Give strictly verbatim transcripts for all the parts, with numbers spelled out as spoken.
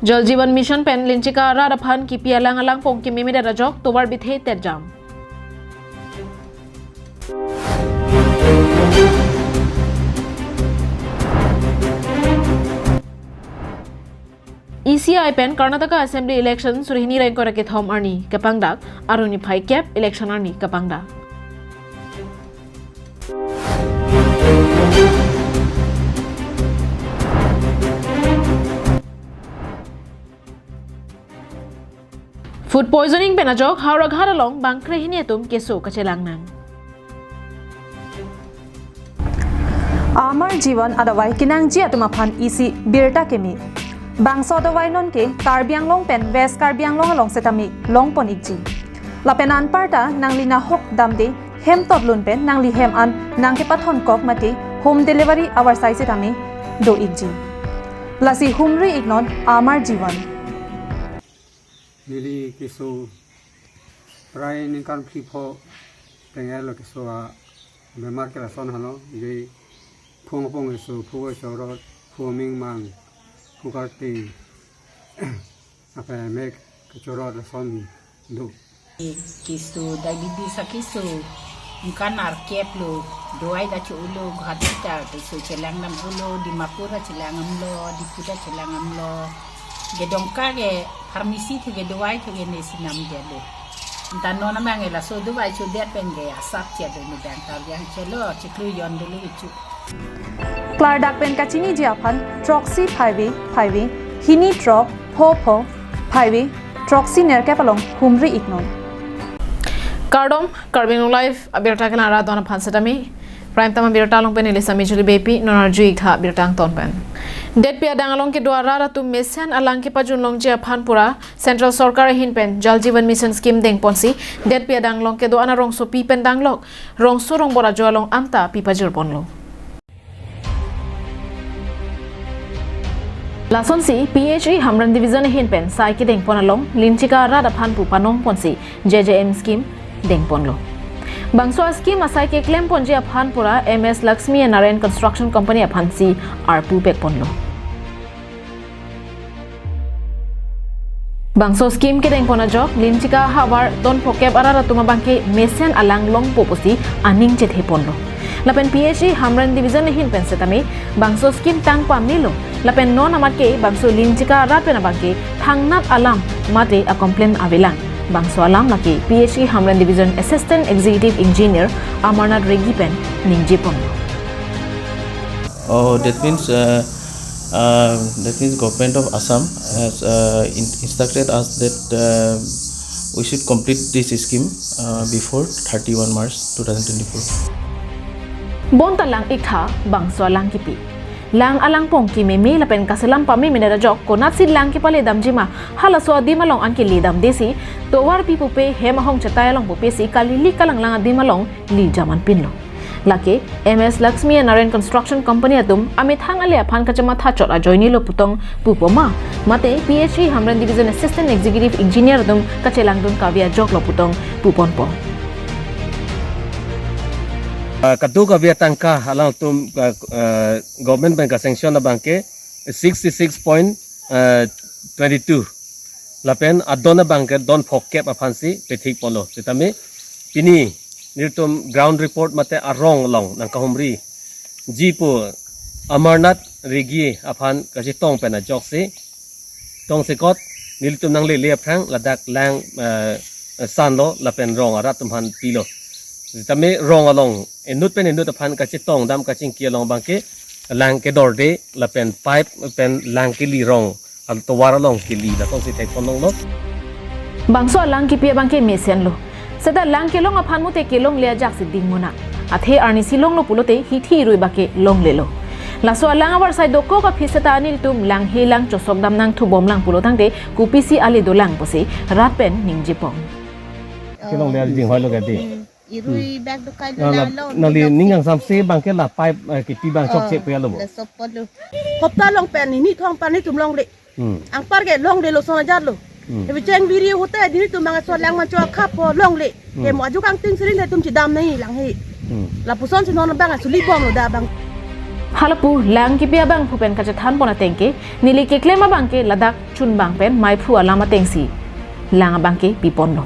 Jal Jeevan Mission pen Linchika arat aphan kipi alang alangpong kememedet ajok tovar bithe terjam. E C I pen Karnataka Assembly Election suri hini ra ingkoi ra kethom arni kepangdak, arni phai kep election arni kepangdak. Food poisoning pen ajok Howraghat along bangkre hini atum keso kachelang nang. Amar Jeevan adawai kenangji atum aphan isi birta keme. Bangso adawai nonke Karbi Anglong pen West Karbi Anglong along setame longpon ikji. Lapen anparta nangli nahok damde hem totlun pen nangli hem an nangkepathon kok mate home delivery avarsai setame do ikji. Lasi humri iknon Amar Jeevan. Neli keso prai ningkan phli pho tenglo keso abemar ke lason halo, je phung apong keso, phu chorot, phu mingmang, phu karting, apa mek kechorot lason do. Keso diabetes akeso, ningkan arkep lo, dawai ta cho-olo, Guwahati ta keso chelang damlo, Dimapur ta chelang damlo, Diphu ta chelang damlo. Kedongka ke pharmacy thu ke dawai thu ke nesi namdetlo. Anta non amang ke laso dawai chodet pen ke asap che do, mudang ta yang chelo, chiklu yon dulu kecho. Klardak pen kachiniji aphan throksi phaivi phaivi, hini throk pho pho phaivi, throksi nerkep along humri iknon. Kardom, Karbi Anglong Live abirta kelang ra don aphan setame. Prime Time abirta along pen neli Sami Juli Beypi, non arju iktha birta angton pen. Detpi adang along kedo arat atum mesen alang kepajun longji aphan pura Central Sorkar ahin pen Jal Jeevan Mission Scheme dengponsi, detpi adang along kedo-an arongsopi pen danglok rongso rongbor ajo along anta pi pajirponlo. Lasonsi P H E Hamren Division ahin pen sai kedengpon along Linchika arat aphan pu panongponsi J J M scheme dengponlo. Bangso a-scheme asai keklemponji aphan pura M S Laxmi and Narayan Construction Company aphansi arpu pekponlo. Bangso scheme kedengpon ajok Linchika ahavar don phokep arat atum abangke mesen alang longpo pusi aning chetheponlo. Lapen P H E Hamren Division ahin pen setame bangso scheme tang pamnilo. Lapen non amat ke bangso Linchika arat pen abangke thangnat alam mate a-complain avelang. Bangso alam lake P H E Hamren Division Assistant Executive Engineer Amarnath Regi pen ningjeponlo. Oh, that means, uh, uh, that means government of Assam has, uh, in-, instructed us that, uh, we should complete this scheme, uh, before thirty-one March two thousand twenty-four. Bonta lang iktha bangso alang kipi. Lang alangpong kememe lapen kaselam pamemedet ajok konatsi lang kepale damjima, halaso adim along anke le damdesi tovar pi pupe hem ahong chetai along pupesi kalili kalanglang adim along le jam anpinlo. Lake M S Laxmi and Narayan Construction Company atum amethang ale aphan kachematha chot ajoinelo putong pupoma, mate P H E Hamren Division Assistant Executive Engineer atum kachelangdun kave ajoklo putong puponpo. Ah, kadokave atangka alangtum, ah, ah, government pen ka-sanction abangke sixty-six point twenty-two. Lapen adon abangke don phokep aphansi pethikponlo. Setame pini nelitum ground report mate arong along nangkahumriji pu Amarnath Regi aphan kachetong pen ajoksi tongsekot nelitum nanglele aphrang ladak lang, eh, sanlo lapen rong arat atum aphan pilo. Setame rong along inut pen inut aphan kachetong dam kachingki along abangke lang kedorde lapen pipe pen lang keli, rong al tovar along keli, lasonsi thekponlonglo. Bangso alang kipi abangke mesenlo. Seta lang kelong aphan mute kelongle ajaksi dingmona. Athe arnisi longlo pulote hithi irui bake longlelo. Laso alang avarsai dokok aphi seta nelitum langhe lang chosok dam nangthubomlang pulo tangte kopisi ale dolang pusi rat pen ningjepon. Kelongle arjing hoilo kadi. Hmm. Irui bag dokai lo. Na la, la lo, nali lo ning si. Ang samse abangke la pipe, eh, kipi abang chokche, oh, puya lo bo. La sopot lo. Hopta along pen hini thong pan nelitum longle. Hmm. Anparke longlelo son ajar lo. Hmm. Ebi cheng biri hote nelitum abang so lang mancho akhap po longle. Hmm. Ke mo aju kangting sering nelitum chedam nangji langhe. Hmm. Lapusonsi non abang suli bomlo dak abang. Halapu lang kipi abangphu pen kachethan pon ateng ke, neli keklem abang ke ladak chunbang pen maiphu alam atengsi lang abang ke piponlo.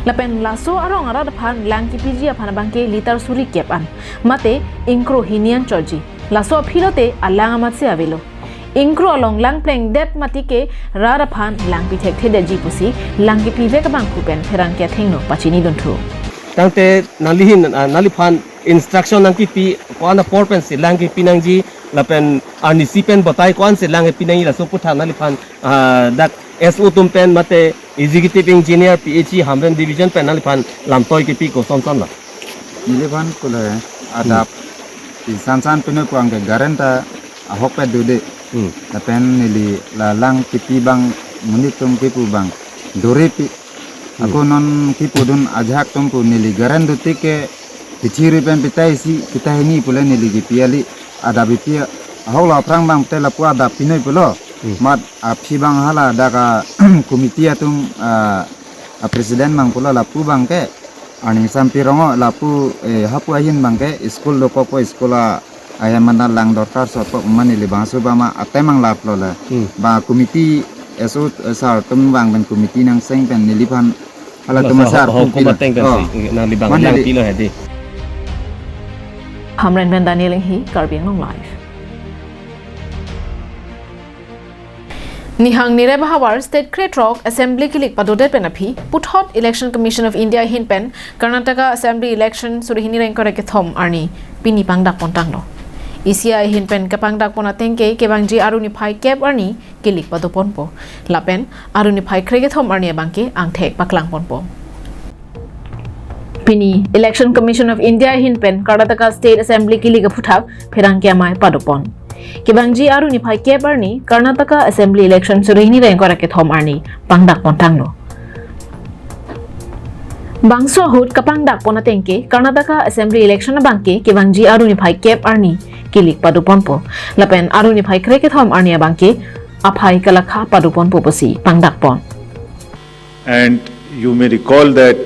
Lapen laso arong arat aphan lang kipiji aphan abang ke litar suri kep an, mate ingkro hini an choji. Laso aphi lote alang amatsi avelo. Ingkro along lang plengdet mati ke rat aphan lang pithekthedetji pusi lang kipivek abangphu pen pherangke athengno pachinidunthu. Tangte nangli hin, ah, nangliphan instruction nangkipi ko-an apor pensi lang kipi nangji lapen arnisi pen batai ko-ansi lang kipi nangji laso aputhak nangliphan, ah, dak S O atum pen mate executive engineer P H E Hamren division pen nangliphan lamtoi kipi kosonson lo? Neliphan kule adap isan san pinu puang ke garen ta ahokpet dode. Hmm. Lapen neli la lang kipi abang monit atum kipu abang dore pi. Hmm. Ako non kipudun ajahak atum pu neli garen dotik ke pithi ri pen pithai isi pithai hini pule neli kipi kali adap kipi ahok lo aphrang abang te lapu adap pinoi pulo. Hmm. Mat aphi abang hala dak a committee atum, ah, a president abang pulo lapu abang ke arni sampi rongo lapu, eh, hapu ahin abang ke school dokokpo, school a ahem mana lang dorkar sotpo mane neli bangso abang ma atemang laplo la. Hmm. Ba committee S O, eh, sir atum abang pen committee nangseng pen neliphan halatum laso asar ho-, ho-, pupilo. Ateng pensi, oh, nanglibang mane lang neli pilo hedi. Hamren pen Daniel Inghi, Karbi Anglong Live. Nihang nirep ahavar state krethrok assembly kilik padodet pen aphi, puthot Election Commission of India ahin pen Karnataka Assembly Election suri hini ra ingkoi ra kethom arni pini pangdak pontanglo. E C I ahin pen kepangdak pon ateng ke kevangji Aru niphai kep arni kilik padoponpo. Lapen Aru niphai krekethom arni abang ke angthek paklangponpo. Pini Election Commission of India ahin pen Karnataka State Assembly kilik aphuthak pherangke amei padopon. Kevangji Aru niphai kep arni Karnataka Assembly Election suri hini ra ingkoi ra kethom arni pangdak pontanglo. Bangso ahut kepangdak pon ateng ke Karnataka Assembly Election abang ke kevangji Aru niphai kep arni kilik padoponpo. Lapen Aru niphai krekethom arni abang ke aphai kalakha padoponpo pusi pangdak pon. And you may recall that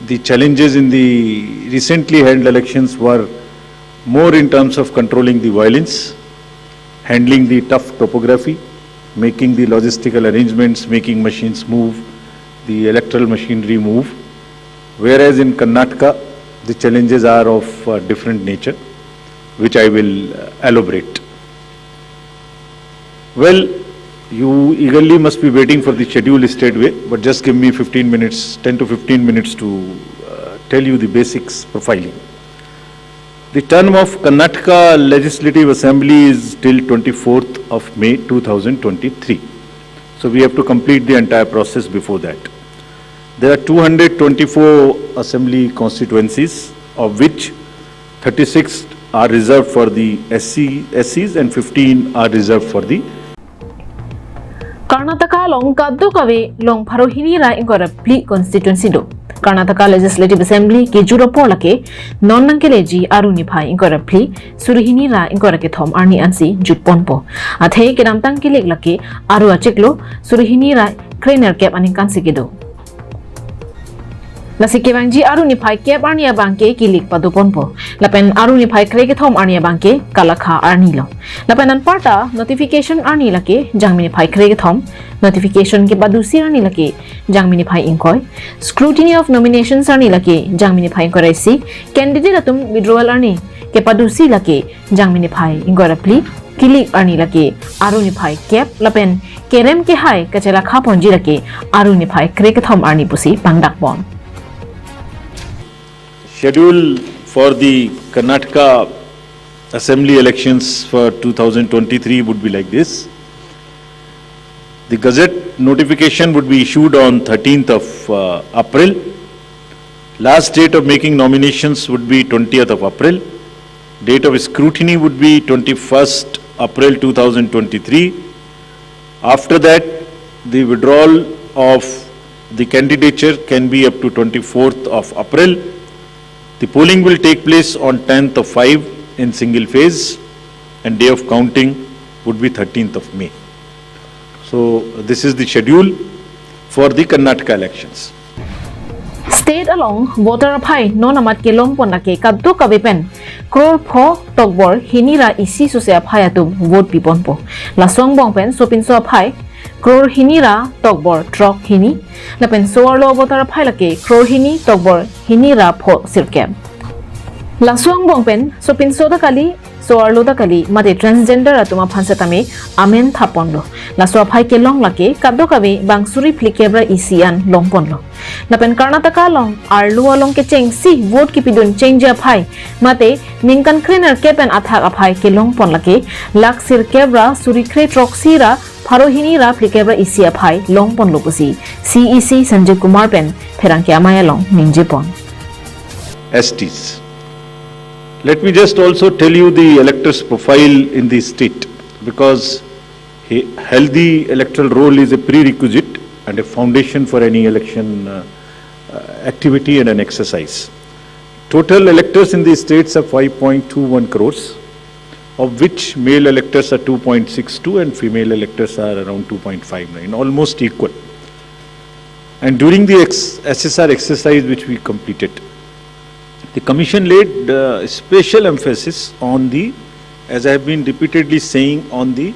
the challenges in the recently held elections were more in terms of controlling the violence, handling the tough topography, making the logistical arrangements, making machines move, the electoral machinery move. Whereas in Karnataka, the challenges are of, uh, different nature, which I will, uh, elaborate. Well, you eagerly must be waiting for the schedule straightway, but just give me fifteen minutes, ten to fifteen minutes to, uh, tell you the basics profiling. The term of Karnataka Legislative Assembly is till twenty-fourth of May two thousand twenty-three. So we have to complete the entire process before that. There are two hundred twenty-four assembly constituencies, of which thirty-six are reserved for the S C, S Cs and fifteen are reserved for the Karnataka along kadokave long pharo hini ra ingkoi ra phli constituency do. Karnataka Legislative Assembly kejut apor lake non nangkeleji Aru niphai ingkoi ra phli suri hini ra ingkoi ra kethom arni ansi jutponpo. Athe kedamtang kilik lake Aru achiklo suri hini ra krenerkep aningkan si kedo. Lasi kevangji Aru niphai kep arni abang ke kilik padoponpo. Lapen Aru niphai krekethom arni abang ke kalakha arni lo. Lapen anparta notification arni lake Jangmi niphai krekethom, notification kepadusi arni lake Jangmi niphai ingkoi, scrutiny of nominations arni lake Jangmi niphai ingkoi ra isi, candidate atum withdrawal arni kepadusi lake Jangmi niphai ingkoi ra phli, kilik arni lake Aru niphai kep lapen kerem kehai kachelakha ponji lake Aru niphai krekethom arni pusi pangdak pon. Schedule for the Karnataka Assembly elections for two thousand twenty-three would be like this. The gazette notification would be issued on thirteenth of, uh, April. Last date of making nominations would be twentieth of April. Date of scrutiny would be twenty-first April two thousand twenty-three. After that, the withdrawal of the candidature can be up to twenty-fourth of April. The polling will take place on tenth of five in single phase, and day of counting would be thirteenth of May. So, this is the schedule for the Karnataka elections. State along voter aphai non amat kelong pon lake kadokave pen crore pho tokbor hini ra isi suse aphai atum vote piponpo. Laso angbong pen sopinso aphai crore hini ra tokbor throk hini, lapen so-arlo avoter aphai lake crore hini tokbor hini ra pho sirkep. Laso angbong pen sopinso ta kali, so-arlo ta kali, mate transgender atum aphan setame amen thapponlo. Laso aphai kelong lake kadokave bang suri phlikep ra isi an longponlo. Lapen Karnataka along arlo along kechengsi vote kipidun chengji aphai mate ningkan krenerkep pen athak aphai kelongpon lake lakh sirkep ra suri kre throksi ra pharo hini ra phlikep ra isi aphai longponlo pusi C E C Sanjay Kumar pen pherangke amei along ningjepon. S Ts. Let me just also tell you the electors' profile in the state, because he- healthy electoral roll is a prerequisite and a foundation for any election uh, uh, activity and an exercise. Total electors in the states are five point two one crores, of which male electors are two point six two and female electors are around two point five nine, almost equal. And during the ex- S S R exercise which we completed, the commission laid uh, special emphasis on the, as I have been repeatedly saying, on the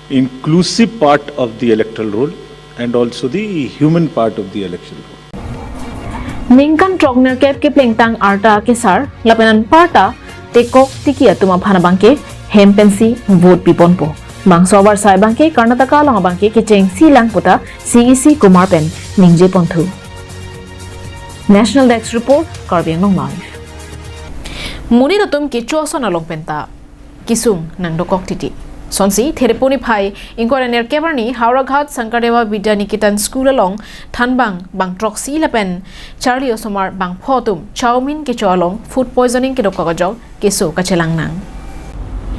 inclusive part of the electoral roll and also the human part of the electoral roll. Ningkan throknerkep keplengtang arta kesar lapen anparta tekok tiki atum aphan abangke hem pensi vote piponpo. Bangso avarsai abangke Karnataka along abangke kechengsi lang puta C E C Kumar pen ningjeponthu. National Desk Report, Karbi Anglong Live. Monit atum kecho ason along penta kisung nangdokok titi. Sonsi Thereponi phai ingkoi ra nerkep arni Howraghat Sankardev Vidya Niketan School along thanbang bang throksi lapen charli osomar bang pho atum chowmein kecho along food poisoning kedokok ajok keso kachelang nang.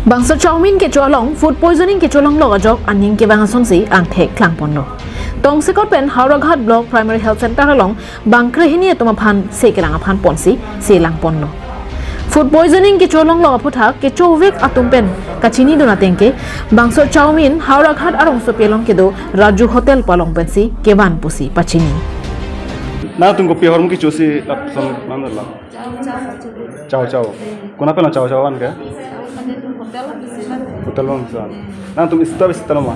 Bangso chowmein kecho along food poisoning kecholonglok ajok aning kevang asonsi angthek klangponlo. Tongsekot pen Howraghat Block Primary Health Center along bang krehini atum aphan se kelang aphan ponsi se langponlo. Food poisoning kecholonglok aphuthak kechovek atum pen kachinidun atengke bangso chowmein Howraghat arongsopi along kedo Raju Hotel pu along pensi kevan pusi pachini. Nangtum kopi ahormu kechosi lapuson manala. Chow chow. Kona pen chow chow van ke? Hotel bang sa. Nangtum ista bista lo ma?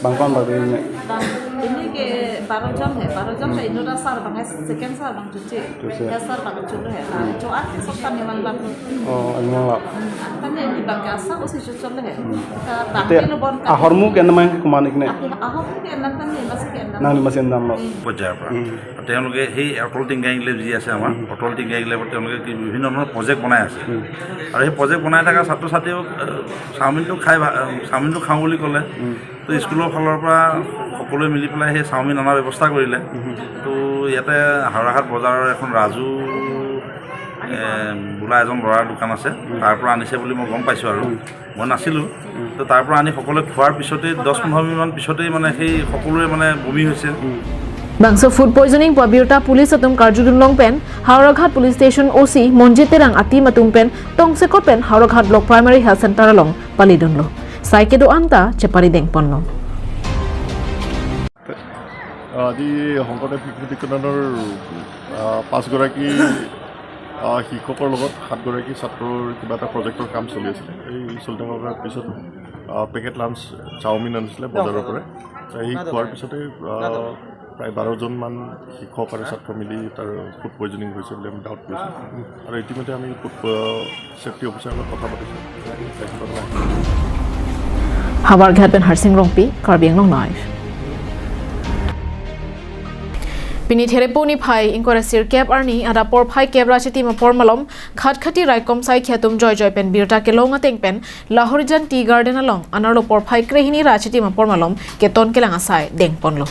Bang kon bang ini. Bang, ini ke baro jon hai, baro jon hai, ino da sar bang hai, second sar bang chuche. Chuche. Ya sar bang chulo hai. Cho at ke sokta ni man bang. Oh, ini lang. Angtan ini bang ke asa usi chuchol hai. Ka bang Te ke lo bon ka. Ahormu ke namang kumanik ne. Ahormu ke enam tan ni, masih ke enam. Nang ni masih enam lo. পৰ্যায়ৰ পৰা আৰু তেওঁলোকে সেই অটল tinkering lab যি আছে আমাৰ অটল টিংকাৰিং লেবত তেওঁলোকে কি বিভিন্ন ধৰণৰ প্ৰজেক্ট বনাই আছে আৰু সেই প্ৰজেক্ট বনাই থকা ছাত্ৰ ছাত্ৰীও আহ, চাওমিনটো খাই ভা- আহ, চাওমিনটো খাওঁ বুলি ক'লে তো স্কুলৰ ফালৰ পৰা সকলোৱে মিলি পেলাই সেই চাওমিন অনাৰ ব্যৱস্থা কৰিলে তো ইয়াতে হাওৰাঘাট বজাৰৰ এখন ৰাজু এ, বোলা এজন ল'ৰাৰ দোকান আছে তাৰ পৰা আনিছে বুলি মই গম পাইছোঁ আৰু মই নাছিলোঁ তো তাৰ পৰা আনি সকলোৱে খোৱাৰ পিছতেই দহ পোন্ধৰ মিনিটমান পিছতেই মানে সেই সকলোৰে মানে বমি হৈছে Bangso food poisoning pu abirta police atum karjudun long pen Howraghat Police Station O C Monjit Terang ateam atum pen tongsekot pen Howraghat Block Primary Health Center along palidunlo. Sai kedo-an ta chepari dengponlo. আজি শংকৰদেৱ শিশু নিকেতনৰ আহ, পাঁচগৰাকী আহ, শিক্ষকৰ লগত সাতগৰাকী ছাত্ৰৰ কিবা এটা প্ৰজেক্টৰ কাম চলি আছিলে। এই চলি থকাৰ পিছত আহ, পেকেট লাঞ্চ চাওমিন আনিছিলে বজাৰৰ পৰা। এই খোৱাৰ পিছতে আহ, প্ৰায় বাৰজনমান শিক্ষক আৰু ছাত্ৰ মিলি তাৰ ফুড পইজনিং হৈছে বুলি আমি ডাউট কৰিছোঁ। আৰু ইতিমধ্যে আমি ফুড ছেফটি অফিচাৰৰ লগত কথা পাতিছোঁ। Howraghat pen Harsing Rongpi, Karbi Anglong Live. Pini Thereponi phai ingkoi ra sirkep arni adap porphai kep ra chitim apor malom Khatkhati raikom saikhi atum joijoi pen birta kelong ateng pen Lahorijan Tea Garden along anerlo porphai krehini ra chitim apor malom keton kelang asai dengponlo.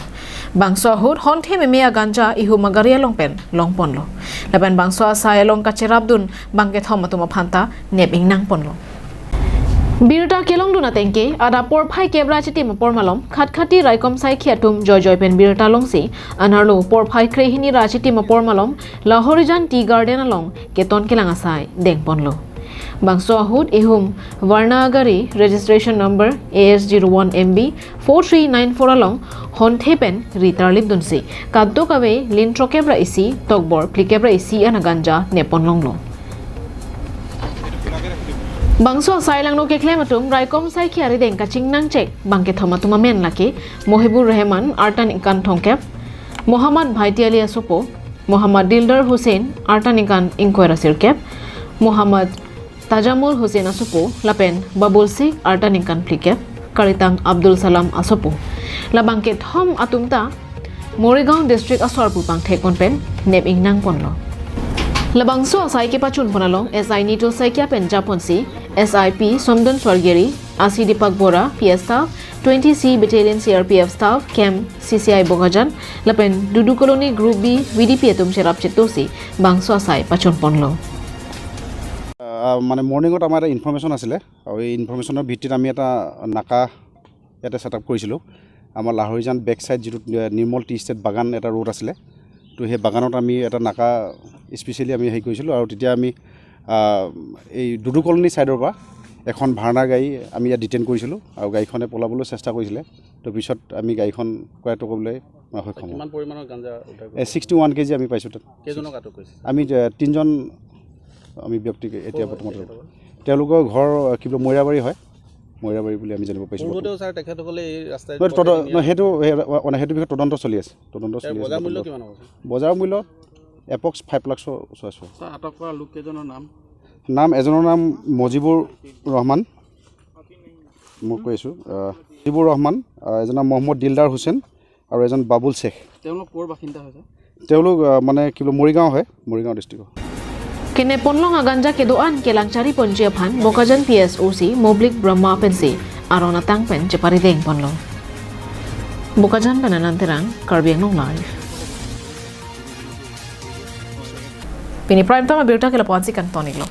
Bangso ahut honthe meme aganja ihum agari along pen longponlo. Lapen bangso asai along kacherapdun bang kethom atum aphan ta nep ingnangponlo. Birta kelongdun atengke adap porphai kep ra chitim apor malom Khatkhati raikom saikhi atum joijoi pen birta longsi anerlo porphai krehini ra chitim apor malom Lahorijan Tea Garden along keton kelang asai dengponlo. Bangso ahut ihum Varna agari registration number A S zero one M B four three nine four along honthe pen ri tarlipdunsi kadokave lin throkkep ra isi tokbor phlikep ra isi an aganja nepponlonglo. Bangso asai langno keklem atum raikom saikhi arideng kachingnangchek bangkethom atum amen lake Mohibur Rahman arta ningkan thomkep, Mohammad Bhaiti Ali asopo, Mohammad Dildar Hussain arta ningkan ingkoi ra sirkep, Mohammad Tajamul Hussain asopo lapen Babul Sheikh arta ningkan phlikep, Karitang Abdul Salam asopo. La bangkethom atum ta Morigaon district asor pu pangthek pon pen nep ingnang ponlo. Labangso asai kepachun pon along S I Nitul Saikia pen japonsi, S I P Somdon Swargiri, A C Deepak Bora, P S staff, twenty C Battalion C R P F staff, camp C C I Bokajan, lapen Dudu Colony Group B V D P atum cherap chetosi bangso asai pachun ponlo. আহ, মানে মৰ্ণিঙত আমাৰ এটা ইনফৰমেশ্যন আছিলে আৰু এই ইনফৰমেশ্যনৰ ভিত্তিত আমি এটা নাকা ইয়াতে ছেট আপ কৰিছিলোঁ। আমাৰ লাহৰিজান বেক ছাইড যিটো আহ, নিৰ্মল টি ষ্টেট বাগান এটা ৰোড আছিলে, তো সেই বাগানত আমি এটা নাকা স্পেচিয়েলি আমি হেৰি কৰিছিলোঁ আৰু তেতিয়া আমি আহ, এই ডুডু কলনী ছাইডৰ পৰা এখন ভাৰ্ণা গাড়ী আমি ইয়াত ডিটেইন কৰিছিলোঁ আৰু গাড়ীখনে পলাবলৈ চেষ্টা কৰিছিলে। তো পিছত আমি গাড়ীখন কৰায়ত্ত কৰিবলৈ সক্ষম হ'লোঁ। কিমান পৰিমাণৰ গাঞ্জা উদ্ধাৰ এই ছিক্সটি ওৱান কেজি আমি পাইছোঁ তাত। কেইজনক আটক কৰিছে? আমি আহ, তিনিজন আমি ব্যক্তিক এতিয়া বৰ্তমান তেওঁলোকৰ ঘৰ আহ, কি বোলে মৈৰাবাৰী হয়, মৈৰাবাৰী বুলি আমি জানিব পাৰিছোঁ। পূৰ্বতেও ছাৰ তেখেতসকলে এই ৰাস্তাই নহয়, তদ- নহয়, সেইটো সেই- মানে সেইটো বিষয়ে তদন্ত চলি আছে, তদন্ত চলি আছে বজাৰ মূল্য বৰ্তমান। কিমান হ'ব ছাৰ? বজাৰ মূল্য এপ্ৰক্স ফাইভ লাখৰ ওচৰা ওচৰি। ছাৰ, আটক কৰা লোককেইজনৰ নাম? নাম এজনৰ নাম মজিবুৰ ৰহমান, মই কৈ আছোঁ, আহ, মজিবুৰ ৰহমান, আহ, এজন নাম মহম্মদ দিলদাৰ হুছেইন আৰু এজন বাবুল শ্বেখ। তেওঁলোক ক'ৰ বাসিন্দা হৈছে? তেওঁলোক আহ, মানে কি বোলে মৰিগাঁও হয়, মৰিগাঁও ডিষ্ট্ৰিক্টৰ। Kenep ponlong aganja kedo-an kelang chari ponji aphan Bokajan P S O C Moblik Brahma pensi aron atang pen cheparideng ponlo. Bokajan pen Anand Terang, Karbi Anglong Live. Pini prime time abirta ke lapu-ansi kangton-iklo.